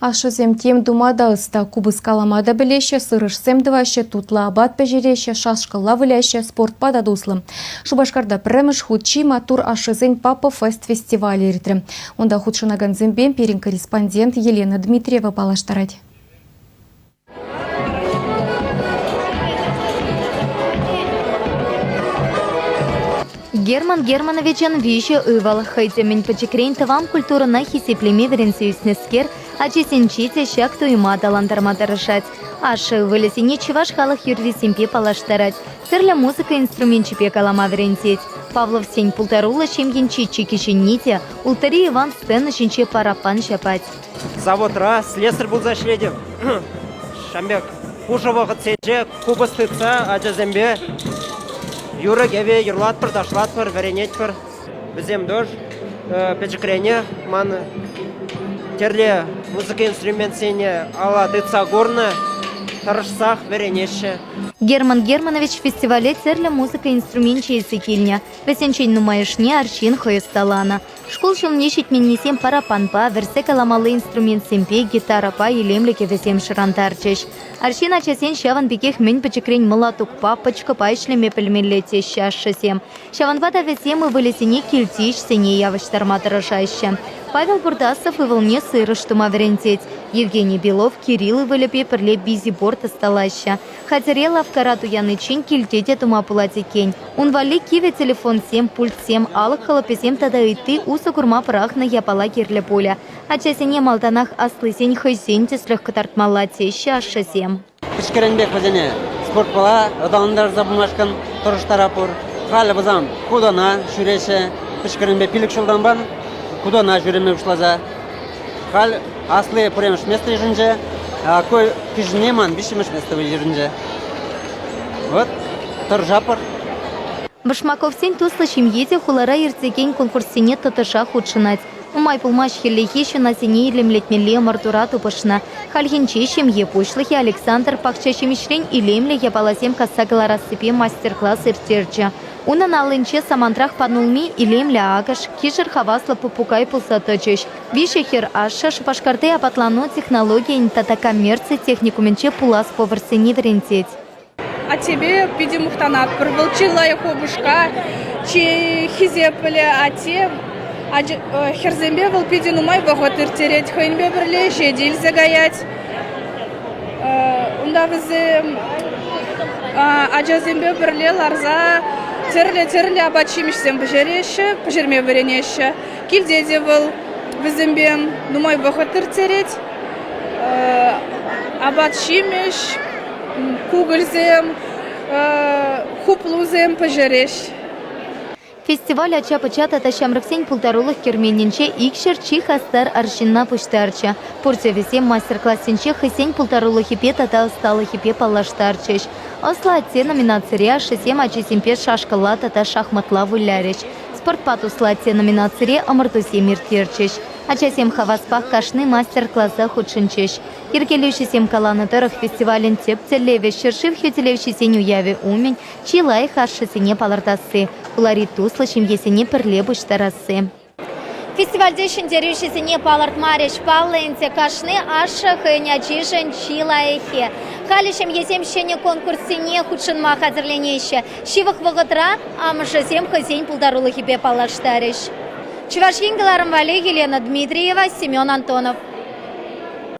Ашшӗсем тем тума та ӑста, купӑс калама та пӗлеҫҫӗ, сырӑшсем тӑваҫҫӗ, тутлӑ апат пӗҫереҫҫӗ, шашкӑлла выляҫҫӗ, спортпа та туслӑ. Шупашкарта пӗрремӗш хут чи маттур ашшӗсен Папа Фест фестивалӗ иртрӗ. Унта хутшӑнакансемпе пирӗн корреспондент Елена Дмитриева паллаштарать. Герман Германовичӑн виҫӗ ывӑл. Хӑй те мӗн пӗчӗкрен тӑван культурӑна хисеплеме вӗренсе ӳснӗскер, ачисенче те ҫак туйӑма аталантарма тӑрӑшать. Ашшӗ ывӑлӗсене чӑваш халӑх юррисемпе паллаштарать, тӗрлӗ музыка инструменчӗпе калама вӗрентет. Павловсен пултаруллӑ ҫемйинчи чи кӗҫӗнни те Ултӑри Иван сцена ҫинче параппан ҫапать. Заводра слесарь пулса ӗҫлетӗп. Ҫавӑн пек пушӑ вӑхӑтсенче купӑс тытса ачасемпе юрӑ-кӗвӗ юрлатпӑр, ташлатпӑр, вӗренетпӗр. Вӗсем тоже пӗчӗкренех ман тӗрлӗ музыка инструментсене алла тытса курнӑ, тӑрӑшсах вӗренеҫҫӗ. Герман Германович фестивале тӗрлӗ музыка инструменчӗ илсе килнӗ. Вӗсенчен нумайӑшне арҫын хӑй ӑсталанӑ. Шкул ҫулне ҫитменнисем параппанпа, вӗрсе каламалли инструментсемпе, гитарӑпа илемлӗ кӗвӗсем шӑрантарчӗҫ. Арҫын ачасен ҫавӑн пекех мӗн пӗчӗкрен мӑлатукпа, пӑчкӑпа ӗҫлеме пӗлмелле теҫҫӗ ашшӗсем. Ҫавӑнпа та вӗсем ывӑлӗсене килти ӗҫсене явӑҫтарма тӑрӑшаҫҫӗ. Павел Бурдасов ывӑлне сырӑш тума вӗрентет. Евгений Белов Кирилл ывӑлӗпе пӗрле бизиборд ӑсталаҫҫӗ. Хатӗре лавккара туяниччен килте те тума пулать иккен. Ун валли кивӗ телефонсем, пультсем, алӑк хӑлӑпӗсем тата ытти усӑ курма пӑрахнӑ япала кирлӗ пулӗ. Ачасене малтанах аслисен хӑйсен тӗслӗх кӑтартмалла теҫҫӗ ашшӗсем. Пӗчӗкренпех вӗсене спортпала аталантарса пымашкӑн тӑрӑштара пур. Халӗ вӗсем хутана ҫӳреҫҫӗ. Пӗчӗкренпе пилӗк ҫултанпа хутана ҫӳреме пуҫласа. Халь асли пӗрремӗш место йышӑнчӗ, ку кӗҫӗнни ман виҫҫӗмӗш место йышӑнчӗ. Вот, тӑрӑшатпӑр. Башмаковсен туслӑ ҫемйи те хулара иртекен конкурссене тӑтӑшах хутшӑнать. Нумай пулмасть хӗллехи ҫунасене илемлетмелли ӑмӑртура тупӑшнӑ. Хальхинче ҫемье пуҫлӑхӗ Александр пахча ҫимӗҫрен илемлӗ япаласем касса кӑларассипе мастер-класс ирттерчӗ. Унӑн аллинче самантрах панулми, илемлӗ акӑш, кишӗр хаваслӑ попугай пулса тӑчӗҫ. Виҫӗ хӗр ашшӗ Шупашкарти апатлану технологийӗн тата коммерци техникумӗнче пулас поварсене вӗрентет. Аттепе питӗ мухтанатпӑр. Вӑл чи лайӑх упӑшка, чи хисеплӗ атте. Хӗрсемпе вӑл питӗ нумай вӑхӑт ирттерет, хӑйӗнпе пӗрле ӗҫе те илсе каять. Унта вӗсем ачасемпе пӗрле ларса тӗрлӗ-тӗрлӗ апат-ҫимӗҫсем пӗҫереҫҫӗ, пӗҫерме вӗренеҫҫӗ. Килте те вӑл вӗсемпе нумай вӑхӑт ирттерет. Апат-ҫимӗҫ, кукӑльсем, хуплусем пӗҫереҫ. Фестиваль ача-пӑча тата ҫамрӑксен пултарулӑх керменӗнче икҫӗр чи хастар арҫынна пуҫтарчӗ. Пурте вӗсем мастер-классенче хӑйсен пултарулӑхӗпе тата ӑсталӑхӗпе паллаштарчӗҫ. Ӑслӑ атте номинацире ашшӗсем ачисемпе шашкӑлла тата шахматла вылярӗҫ. Спортпа туслӑ атте номинацире ӑмӑртусем ирттерчӗҫ. Ачасем хаваспах кашни мастер-класа хутшӑнчӗҫ. Йӗркелӳҫӗсем каланӑ тӑрӑх, фестивалӗн тӗп тӗллевӗ ҫӗршыв хӳтӗлевҫисен уявӗ умӗн чи лайӑх ашшӗсене палӑртасси, хулари туслӑ ҫемьесене пӗрле пуҫтарасси. Фестивальте ҫӗнтерӳҫӗсене палӑртмарӗҫ. Паллӑ ӗнтӗ, кашни ашшӗ хӑйӗн ачишӗн чи лайӑххи. Халӗ ҫемьесем ҫӗнӗ конкурссене хутшӑнма хатӗрленеҫҫӗ. Ҫывӑх вӑхӑтра амӑшӗсем хӑйсен пултарулӑхӗпе паллаштарӗҫ. Чӑваш Ен кӑларӑм валли Елена Дмитриева, Семен Антонов.